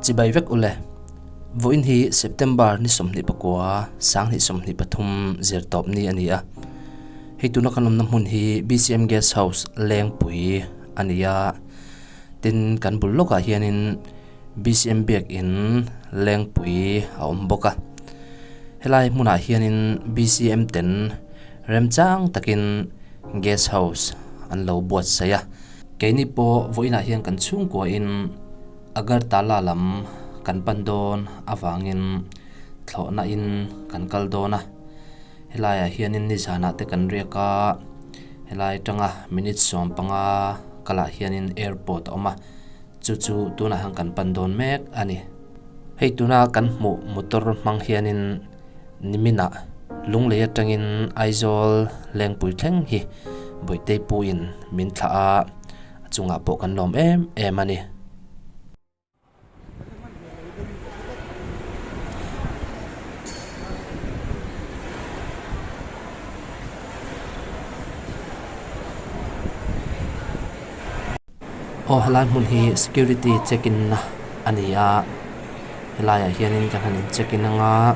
Chibai vek ule. Vawiin hi September ni 29, 2023 zirtawp ni a ni a. Hei tuna kan awmna hmun hi BCM Guest House Lengpui a ni a. Tin, kan bul lawkah hianin BCM Biakin Lengpui a awm bawk a. Helai hmunah hianin BCM ten remchang takin Guest House an lo buatsaih a. Keini pawh vawiinah hian kan chhungkuain Agartala lam kan pan dawn avangin thlawhna in kan kal dawn a. Helaiah hianin nizanah te kan riak a, helai atanga minute 15 kalah hianin airport a awm a, chu chu tunah hian kan pan dawn mek a ni. Hei tuna kan hmuh motor hmang hianin niminah Lunglei atangin Aizawl Lengpui thleng hi Bawihte puiin min thlah a, a chungah pawh kan lawm em em a ni. Aw helai hmun hi security check in na a ni a helaiah hianin kan han in check in anga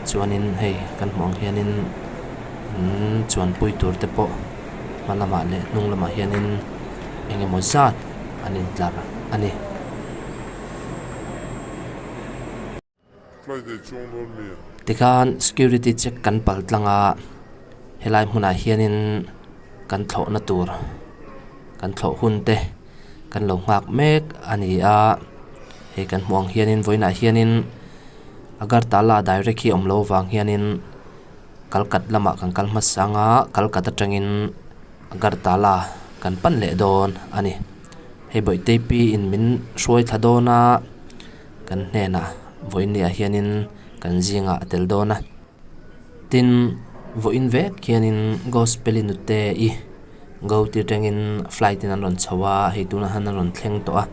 chuanin hei kan hmuh ang hianin in chuanpui tur te pawh hma lamah leh hnung lamah hianin eng emaw zat an intlar a ni. Tikhan security check kan pal tlang a, helai hmunah hianin kan thlawhna tur kan thlawh hun te kan lo nghak mek a ni a, hei kan hmuh ang hianin vawiinah hianin Agartala direct hi a awm loh avang hianin Kalkat lamah kan kal hmasa ang a, Kalkat atangin Agartala kan pan leh dawn a ni. Hei Bawihte pi in min hruai thla dawn a. Kan hnenah vawiinniah hianin kan zingah a tel dawn a. Tin, vawiin vek hianin Gospel-i nute i go tir tangin flight in an rawn chho a, hei tunah hian an rawn thleng tawh a.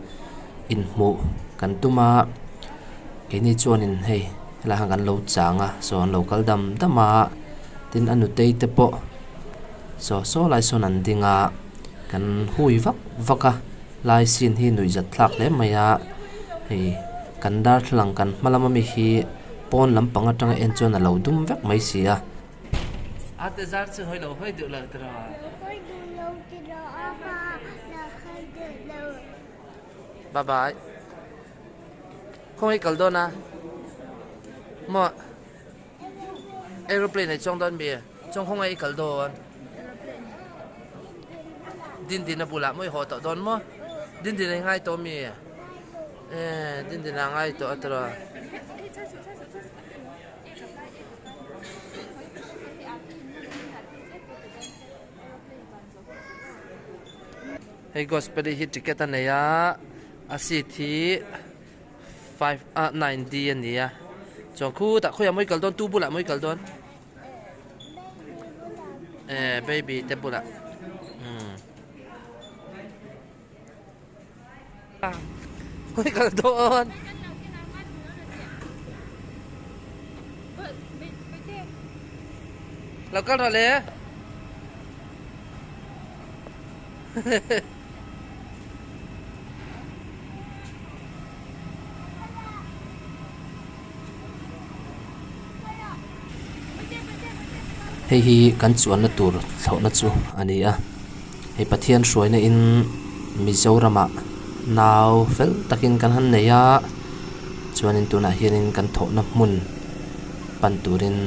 Inhmuh kan tum a, keini chuanin hei helaiah hian kan lo chang a, saw an lo kal dam dam a. Tin, a nutei te pawh saw saw lai sawn an ding a, kan hui vak vak a. Lai scene hi nuihzat thlak hle mai a, hei kan darthlalang kan hma lama mi hi pawn lampang atanga en chuan a lo dum vek mai si a. Bye bye khawngaih kal dawn a maw aeroplane ah i chuang dawn mi chuan khawngaih i kal dawn. Dindina bulah maw i haw tawh dawn maw? Dindina i ngai tawh mi? Eh, Dindina a ngai tawh a tawh. Hei gospel hi ticket a nei a, a seat hi 5 ah 9D a ni a. Chuan khutah khawiah maw i kal dawn? Tu bulah maw i kal dawn? Eh baby te bulah umm Ui kal dawn Lo kal rawh le Hei hi kan chuanna tur thlawhna chu a ni a, hei Pathian hruaina in Mizoramah nau fel takin kan han nei a, chuanin tunah hianin kan thawhna hmun pan turin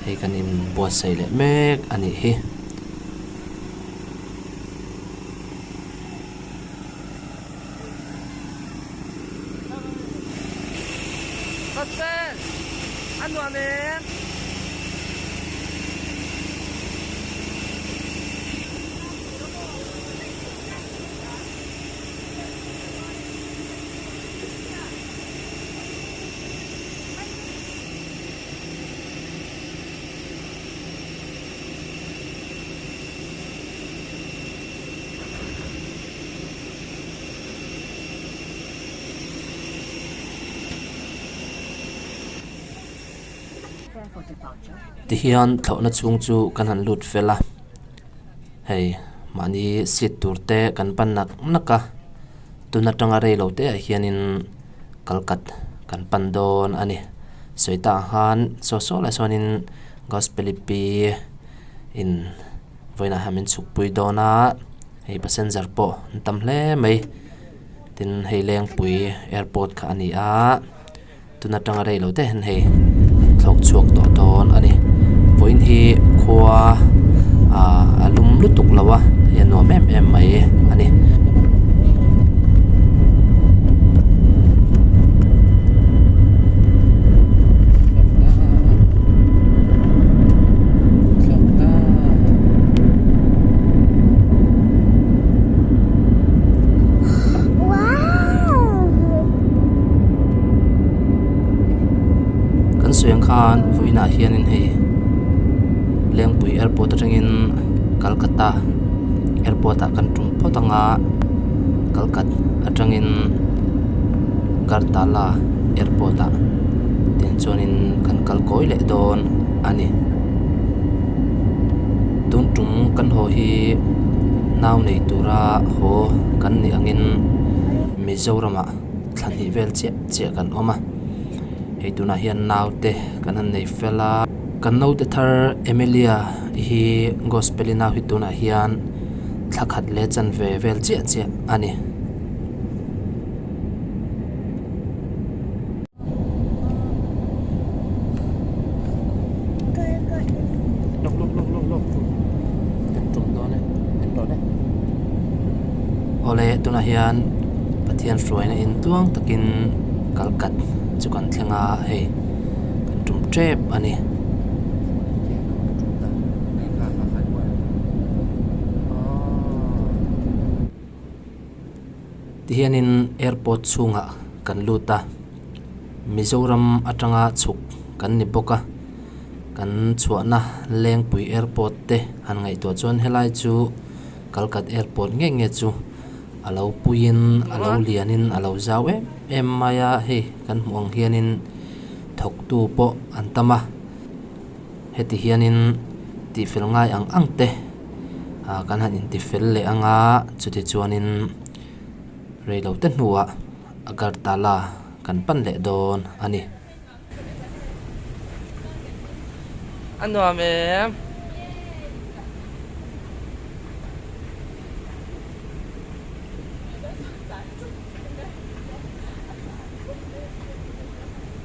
hei kan inbuatsaih leh mek a nih hi. Tihian thlawhna chhung chu kan han lut fel a, hei mahni seat tur te kan pan nak nak a, tun atanga rei lo te ah hianin. Kalkat kan pan dawn a ni. Sawi tah ang khan saw saw lah sawnin Gospel-i pi in vawiinah hian min chhuk pui dawn a, hei passenger pawh an tam hle mai. Tin hei Lengpui airport kha a ni a. Tun atanga rei lo te hian hei an thlawk chhuak tawh dawn a ni. Vawiin hi khua ah a lum lutuk lo a hei a nuam em em mai a ni. Kan sawi ang khan vawiinah hianin hei Lengpui airport atangin Calcutta airport ah kan tum phawt ang a Calcutta atangin Agartala airport ah tiang chuanin kan kal kawi leh dawn a ni. Tun tum kan haw hi nau nei tura haw kan nih angin Mizoramah thla hnih vel chiah chiah kan awm a hei tunah hian naute kan han nei fel a kan naute thar Emilia hi gospel-i nau hi tunah hian thla khat leh chanve vel chiah chiah a ni. Awle tunah hian Pathian hruaina in tluang takin kalkat chu kan thleng a hei kan tum tep a ni. Tihianin airport chhungah kan lut a, Mizoram atanga chhuk kan ni bawk a, kan chhuahna Lengpui airport te han ngaihtuah chuan helai chu Kalkat airport nge nge chu a lo puiin a lo lianin a lo zau em em mai a, hei kan hmuh ang hianin thawktu pawh an tam a, heti hianin tihfel ngai ang ang te. ah kan han inti fel leh ang a chuti chuanin reilote te hnuah Agartala kan pan leh dawn a ni. A nuam em?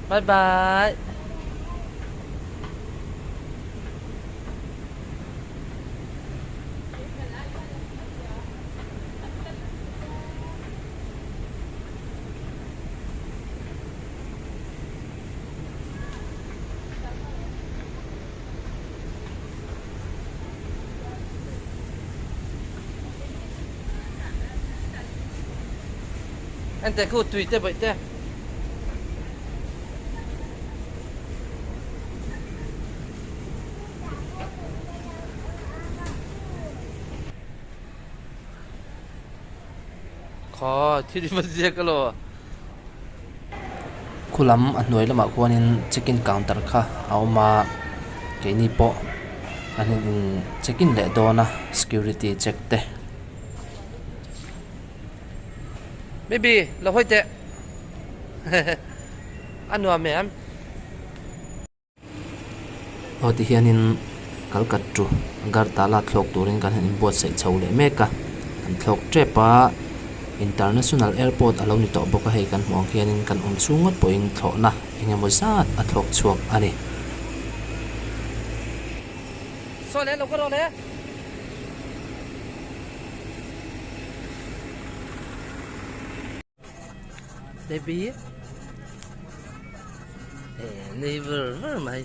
Bye bye. Enteh khu tui te bawih te. Khaw thil hi va ziak elaw. Khu lam a hnuai lamah khuanin check in counter kha a awm a keini pawh an in check in leh dawn a security check te. Baby lo hawi teh a nuam em. Aw ti hianin kalkat chu Agartala thlawk turin kan han inbuatsaih chho leh mek a an thlawk tep a international airport a lo ni tawh bawk a hei kan hmuh ang hianin kan awm chhung ngawt pawhin thlawhna eng emaw zat a thlawk chhuak a ni. Saw le lo ka rawh le. Baby eh nui vur vur mai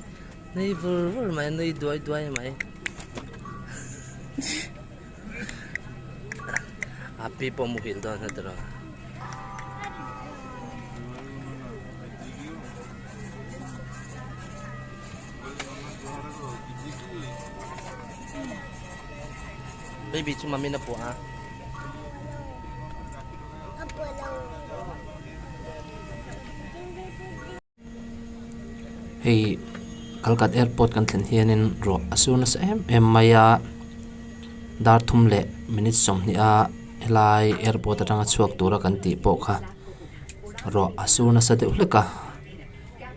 nui vur vur mai nui duai duai mai a pi pawh muhil dawn hret rawh. Baby chu mami na puah a. Hei Kalkat airport kan thlen hianin ruah a sur nasa em em mai a dar thum leh minute sawmhnih a helai airport atanga chhuak tura kan tih pawh kha. Ruah a sur nasa deuh hlek a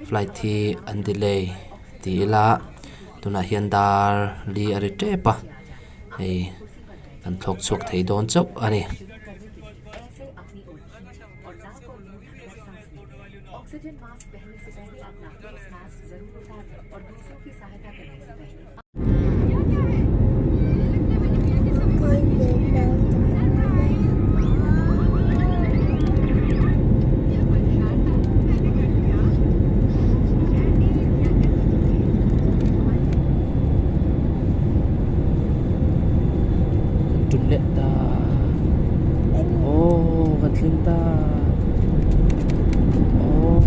flight hi an delay ti ila tunah hian dar li a ri tep a hei kan thlawk chhuak thei dawn chauh a ni. Tum leh ta aw kan thleng ta aw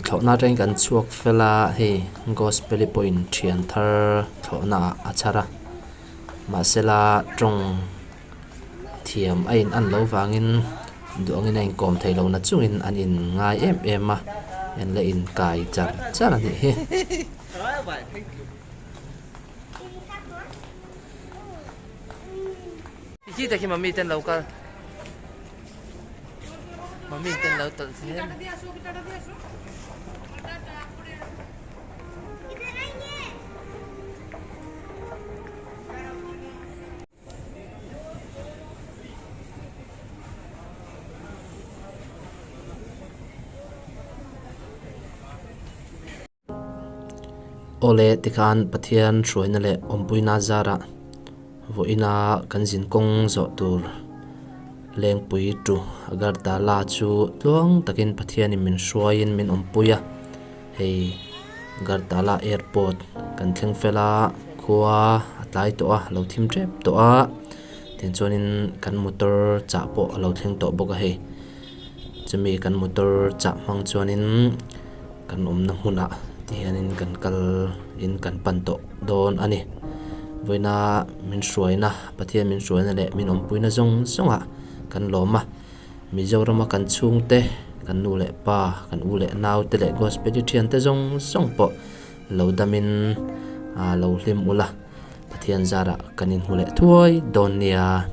Thlawhna atangin kan chhuak fel a hei gospel pawhin thian thar thlawhna ah a chhar a mahsela tawng thiam a in an loh vangin duh angin a inkawm thei lo na chungin an in ngai em em a an la inkai char char a nih hi. Mummy ten lo tawlh zel. Awle tikhan Pathian hruaina leh awmpuina zarah vawiina kan zin kawng zawh tur Lengpui tu Agartala chu tluang takin Pathianin min hruaiin min awmpui a, hei Agartala airport kan thleng fel a, khua a tlai tawh a, a lo thim tep tawh a, tichuanin kan motor chah pawh a lo thleng tawh bawk a hei. Chumi kan motor chah hmang chuanin kan awmna hmunah ti hianin kan kal in kan pan tawh dawn a ni. Vawiina min hruaina, Pathian min hruaina leh min awmpuina zawng zawngah kan lawm a. Mizorama kan chhungte, kan nu leh pa, kan u leh naute leh Gospel thiante zawng zawng pawh lo damin lo hlim ula, Pathian zarah kan inhmu leh thuai dawn nia.